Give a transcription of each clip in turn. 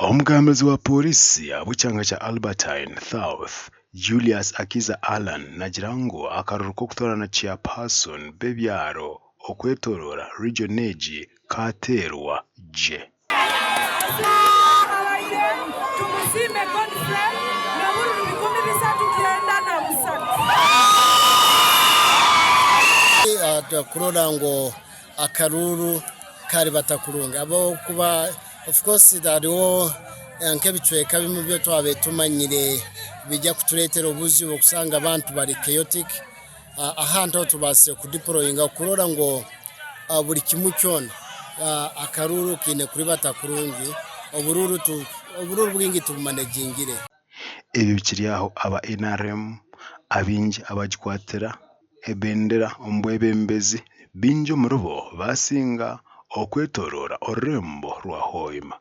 Omugambirizi wa Pooriisi ahabw'ekyanga kya Albertine South, Julius Akiza Allan naagira ngu akaruru k'okutoorana Chairperson b'ebyaro okwetoroora region egi kaateerwa gye. Kurora ngu akaruuru karibata kurungi ahabw'okuba of course hariho nk'ebicweka bimwe ebi twabaire tumanyire bijya kutureetera obuzibu okusanga abantu bari chaotic, ahantu ahu tubaasire kudiporoyinga kurora ngu buri kimwe kyona akaruuru kaine kuribata kurungi, oburuuru bwingi tubumanegingire. Ebi bikiri aho aba NRM abaingi abagikwatira ebendera omu bwebembezi baingi omuribo basinga okwetoroora orurembo rwa Hoima.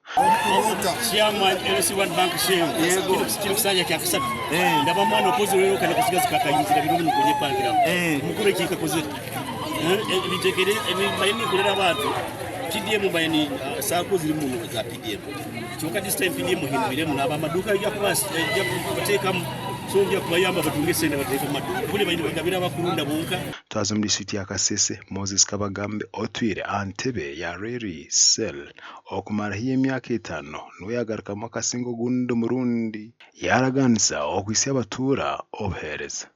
Twaza omu disiturikiti ya Kasese, Moses Kabagambe otwire aha ntebe ya Reri Cell okumara haihi emyaka etaano niwe yaagarukamu akasinga ogundi murundi yaaraganisa okuhitsya abatuura obuheereza.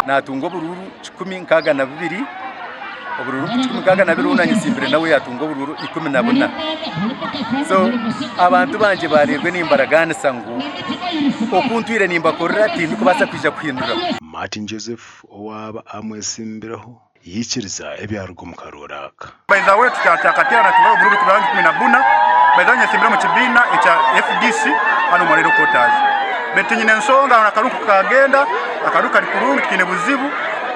Naatunga oburuuru 162, oburuuru 162 ou naanyesimbire nawe yaatunga oburuuru 14. So abantu bangye baareebwe nimbaragaanisa ngu oku ntwire nimbakorera tindikubaasa kwija kuhindura. Martin Joseph owaaba amwetsimbireho yaikiriza ebyaruga omu karooro aka. By the way tukyakateerana tubahe oburuuru 14 by the way nyesimbire omu kibiina ekya FDC hanu omu Royal Quarters beitu tinyine nsonga akaruuru kukagenda akaruuru kari kurungi titiine buzibu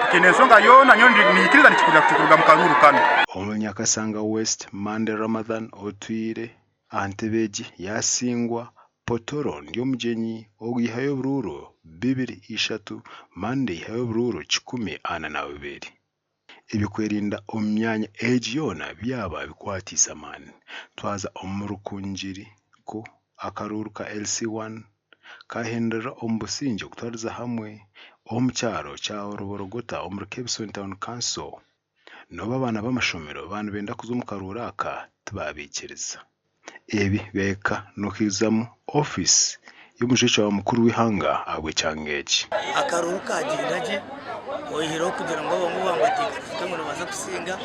titiine nsonga yoona nyowe ninyikiriza nikikuruga mu karuuru kanu. Omuri Nyakasanga West, Monday Ramadhan otwire aha ntebe egi yasingwa Potoro Ndyomugyenyi ogwihayo oburuuru bibiri ishatu, Monday aihayo oburuuru 142. Eby'okwerinda omu myanya egi yoona byaba bikwatiise amaani. Twaza omu Rukungiri ku akaruuru ka LC I kaahenderera omu busingye kutwariza hamwe omu kyaro kya Ruborogota omuri Kebisoni Town Council. N'obu abaana b'amashomero baaba nibenda kuza omu karuuru aka tibaabaikiriza. Ebi byahika n'okuhikizamu ofiisi y'omujwekyerwa mukuru w'eihanga ahabw'ekyanga eki. Akaruuru kagyenda gye oyihireho kugira ngu abamwe bambateekateeka ngu nibaza kusinga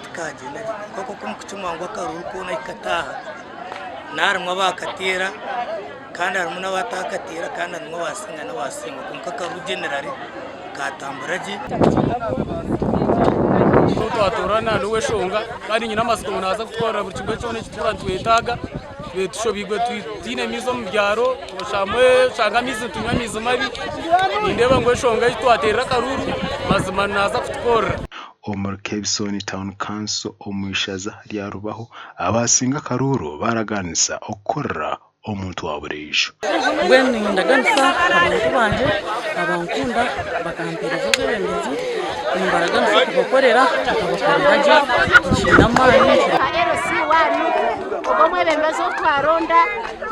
tikagyenda gye kwonka oku omukukimwa ngu akaruuru koona kikataaha naharimu abakateera kandi harimu n'abatakateera kandi harimu abasinga n'abasingwa kwonka akaruuru generally katambura gye. Ou twatoorana niwe eshonga kandi nyine amatsiko ngu naaza kutwarira buri kimwe kyona eki turikuba nitwetaaga. Twaba tushobeirwe tutaine maizi omu byaro, oshanga amaizi nitunywa amaizi mabi, nindeeba ngu eshonga ei twateerera akaruuru mazima naaza kutukorera. Omuri Kebisoni Town Council omu ishaza rya Rubaho, abaasinga akaruuru baaraganisa okukorera omuntu wa buriijo. Mbwenu nindaganisa abantu bangye abankunda bakampereza obwebembezi, nimbaraganisa kubakorera nkabakorera gye nkiine amaani. Nka LC waanyu, ogwo omwebembezi ou twaronda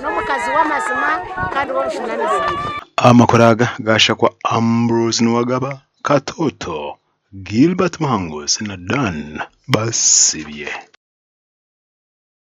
n'omukazi w'amazima kandi w'obujunanizibwa. Amakuru aga gaashakwa Ambrose Nuwagaba, Katoto, Gilbert Muhanguzi na Dan Basibye.